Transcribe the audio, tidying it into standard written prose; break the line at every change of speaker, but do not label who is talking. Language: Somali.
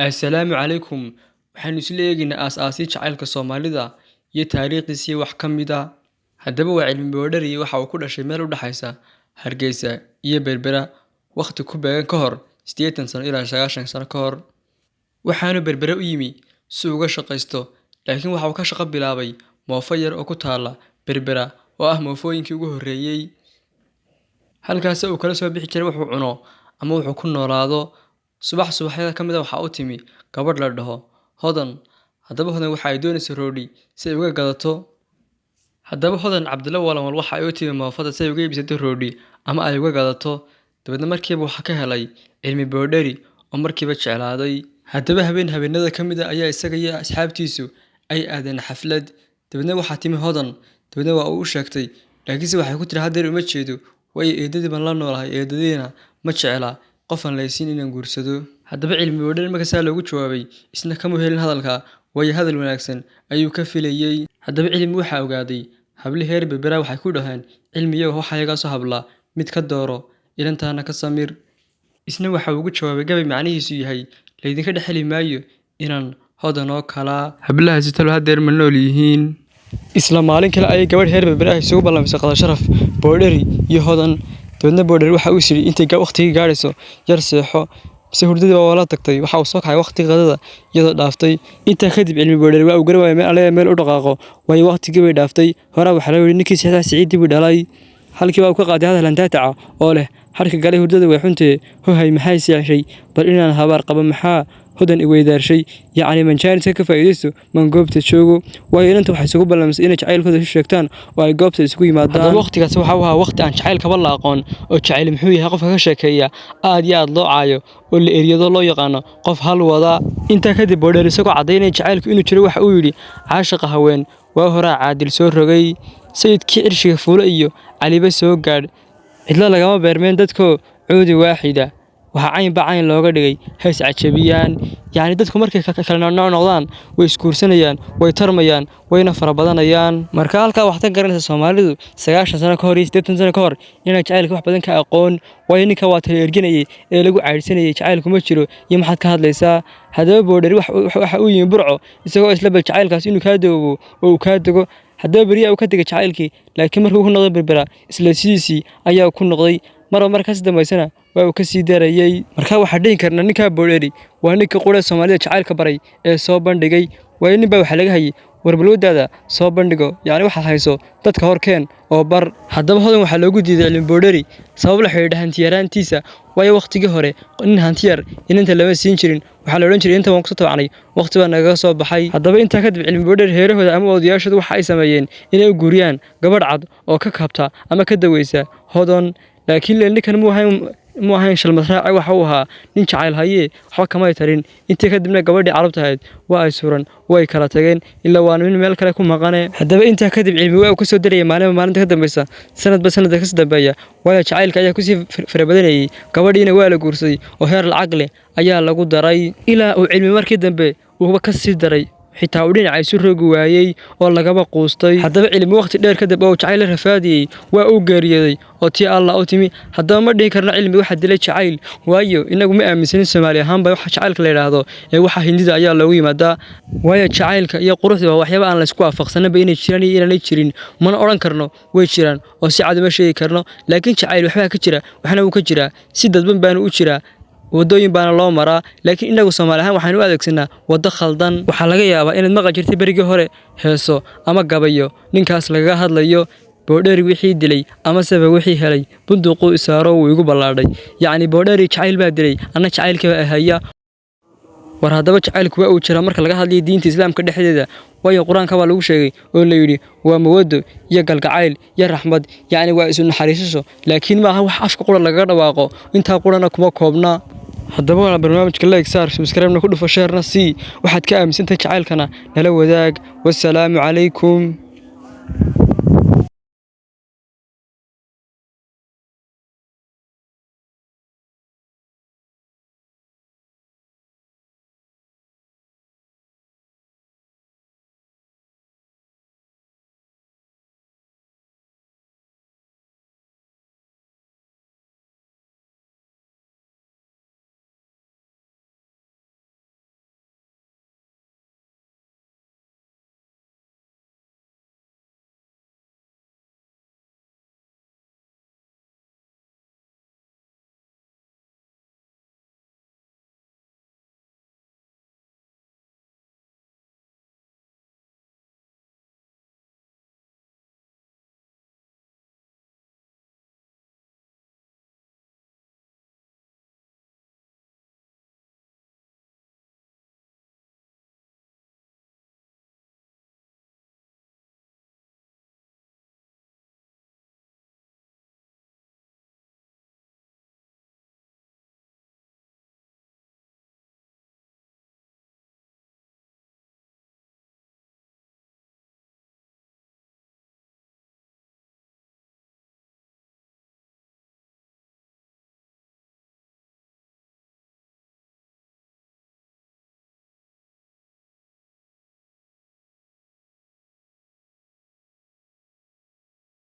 Assalaamu calaykum. Waxaynu isla eegaynaa aas-aasii jacaylka Soomaalida iyo taariikhdiisii wax ka mid ah. Haddaba waa Cilmi Boodhari. Waxa uu ku dhashay meel u dhaxaysa Hargeysa iyo Berbera wakhti ku beegan ka hor 80 sano ilaa 90 sano ka hor. Waxaanu Berbera u yimi si uu uga shaqaysto, laakiin waxa uu ka shaqo bilaabay moofo yar oo ku taalla Berbera oo ah moofooyinkii ugu horreeyay. Halkaas uu kala soo bixi jiray wuxuu cuno ama wuxuu ku noolaado. Subax subaxyada ka mid ah waxaa u timi gabadh la dhaho Hodan. Haddaba Hodan waxa ay doonaysaa roodhi si ay uga gadato. Haddaba Hodan Cabdilla Walanwal waxa ay u timi moofada si ay uga iibsato roodhi ama ay uga gadato. Dabeedna markiiba waxaa ka helay Cilmi Boodhari oo markiiba jeclaaday. Haddaba habeen habeenada ka mid ah ayaa isaga iyo asxaabtiisu ay aadeen xaflad. Dabeedna waxaa timi Hodan. Dabeedna waa uu u sheegtay, laakiinse waxay ku tiri haddeer uma jeedo, waayo eedadii baan la noolahay, eedadiina ma jecla qofaan laysiin inaan guursado. Haddaba Cilmi Boodhari marka saa loogu jawaabay, isna kama helin hadalka, waayo hadal wanaagsan ayuu ka filayay. Haddaba Cilmi waxaa ogaaday habli heer Berbera waxay ku dhaheen, Cilmiyow, waxa iga soo hablaa mid ka dooro, ilantaana ka samir. Isna waxa uu ugu jawaabay gabay macnihiisu yahay laydinka dhex heli maayo inaan Hodan oo kalaa. Hablahaasi talo haddeer ma nool yihiin? Isla maalin kale ayay gabadh heer Berbera ah isugu ballamisay qada sharaf Boodhari iyo Hodan. Dabeedna Boodhari waxa uu yiri intay waqtigii gaadhayso yar seexo, mise hurdadii baa wala tagtay. Waxa uu soo kacay waqtigii qadada iyadoo dhaaftay. Intaa kadib Cilmi Boodhari waa uu garan waayay meel alle meel u dhaqaaqo, waayo waqtigii bay dhaaftay. Horaa waxaa la yidhi ninkii seexdaa Siciid buu dhalay. Halkii baa uu ka qaaday hadal hantaataca oo leh harka galay hurdada way xuntee, hohay maxay seexshay, bal inaan habaar qabo maxaa Hodan i weydaarshay. Yacni manjaaniska ka faa'iidaysto man goobta joogo, waayo inanta waxay isugu ballamisay inay jacaylkooda isu sheegtaan oo ay goobta isugu yimaadaan. Haddaba waqtigaasi waxa uu ahaa waqti aan jacaylkaba la aqoon, oo jacayl muxuu yahay qofka ka sheekeeya aad iyo aad loo caayo oo la eriyado loo yaqaano qof hal wada. Intaa kadib Boodhari isagoo caddaynaya jacaylku inuu jiro waxa uu yidhi caashaqa haween waa horaa Caadil soo rogay, sayidkii cirshiga fuulo iyo Caliba soo gaadh, cidlo lagama beermeen dadkoo cuudi waaxida, waxaa caynba cayn looga dhigay hees cajabiyaan. Yacni dadku markay kala nooc noqdaan way isguursanayaan, way tarmayaan, wayna fara badanayaan. Marka halkaa waxaad ka garanaysaa Soomaalidu 90 sano ka hor iyo 80 sano ka hor inay jacaylka wax badan ka aqoon, waayo ninka waa tala erginayay ee lagu caydhsanayay jacaylku ma jiro iyo maxaad ka hadlaysaa. Haddaba Boodhari waxa uu yimi Burco isagoo isla bal jacaylkaas inuu kaa doobo oo uu kaa dego. Haddaba beriyaa uu ka tegay jacaylkii, laakiin markuu ku noqday Berbera isla sidiisii ayaa ku noqday, marba markaas dambaysana waa uu ka sii darayay. Marka waxaan dhihi karnaa ninka Boodhari waa ninka qura Soomaalida jacaylka baray ee soo bandhigay, waayo nin baa waxa laga hayay war balwadaada soo bandhigo, yacni waxaad hayso dadka horkeen oo bar. Haddaba Hodan waxaa loogu diiday Cilmi Boodhari sabab la xidhiidha hanti yaraantiisa, waayo waqtigii hore nin hanti yar inanta lama siin jirin. Waxaa la odhan jiray inta waan kusoo tabacnay, waqti baa nagaga soo baxay. Haddaba intaa kadib Cilmi Boodhari heerahooda ama odayaashooda waxa ay sameeyeen inay u guuriyaan gabadh cad oo ka kabta ama ka daweysa Hodan. Laakiin ninkan muu ahayn shalmad raace, waxa uu ahaa nin jacayl hayee, waxba kamay tarin. Intii kadibna gabadhii carabta ahayd waa ay suran, way kala tageen, ilaa waa nin meel kale ku maqane. Haddaba intaa kadib Cilmi waa uu ka soo darayay maalinba maalinta ka dambeysa, sanadba sanadka kasii dambeeya, waayo jacaylka ayaa kusii farabadanayay. Gabadhiina waa la guursaday oo heer lacag leh ayaa lagu daray, ilaa uu Cilmi markii dambe uuba ka sii daray, xitaa uu dhinaca isu rogi waayey oo lagaba quustay. Haddaba Cilmi waqti dheer kadib oo jacayl la rafaadiyey waa uu geeriyooday oo tii Allah u timi. Haddaba ma dhihi karno Cilmi waxa dilay jacayl, waayo inagu ma aaminsanin Soomaali ahaanba waxa jacaylka la yidhaahdo ee waxa Hindida ayaa loogu yimaadaa, waayo jacaylka iyo quruxda waa waxyaaba aan la isku waafaqsanaba inay jiraan iyo inaanay jirin. Mana odhan karno way jiraan oo si cad uma sheegi karno, laakiin jacayl waxbaa ka jira, waxna wuu ka jiraa, si dadban baanu u jiraa, waddooyin baana loo maraa, laakiin inagu Soomaali ahaan waxaynu u adeegsanaa waddo khaldan. Waxaa laga yaabaa inaad maqal jirtay berigii hore heeso ama gabayo ninkaas lagaga hadlayo Boodhari wixii dilay ama seba wixii helay, bunduuquu isaaro wuu igu ballaadhay. Yacni Boodhari jacayl baa dilay, anna jacaylkii baa haya. War haddaba jacaylku waa uu jiraa marka laga hadlayo diinta Islaamka dhexdeeda, waayo Qur-aanka baa lagu sheegay oo la yidhi waa mawado iyo galgacayl iyo raxmad, yacni waa isu naxariisasho, laakiin maaha wax afka qura lagaga dhawaaqo, intaa qurana kuma koobna. Haddaba waa barnaamijka like saar, subscribe-na ku dhufo, share-na sii, waxaad ka aaminsantahay jacaylkana nala wadaag. Wassalaamu calaykum.